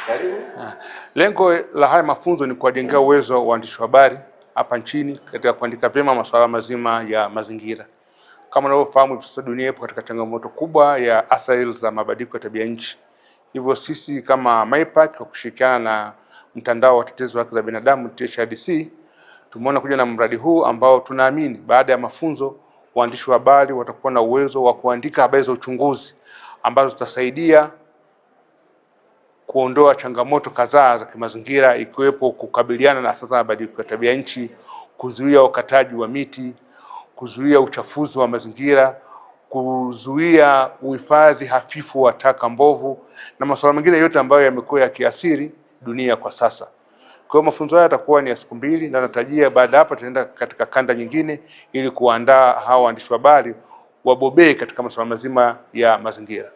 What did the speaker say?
Karibu. Lengo la haya mafunzo ni kuwajengea uwezo waandishi wa habari hapa nchini katika kuandika vyema masuala mazima ya mazingira. Kama unavyofahamu, hivi sasa dunia ipo katika changamoto kubwa ya athari za mabadiliko ya tabia nchi. Hivyo sisi kama MAIPAC kwa kushirikiana na mtandao wa watetezi wa haki za binadamu THRDC tumeona kuja na mradi huu ambao tunaamini baada ya mafunzo waandishi wa habari watakuwa na uwezo wa kuandika habari za uchunguzi ambazo zitasaidia kuondoa changamoto kadhaa za kimazingira ikiwepo kukabiliana na athari za mabadiliko ya tabia nchi, kuzuia ukataji wa miti, kuzuia uchafuzi wa mazingira, kuzuia uhifadhi hafifu wa taka mbovu na masuala mengine yote ambayo yamekuwa yakiathiri dunia kwa sasa. Kwa hiyo mafunzo haya yatakuwa ni ya siku 2 na natarajia baada hapo tutaenda katika kanda nyingine ili kuandaa hawa waandishi wa habari wabobee katika masuala mazima ya mazingira.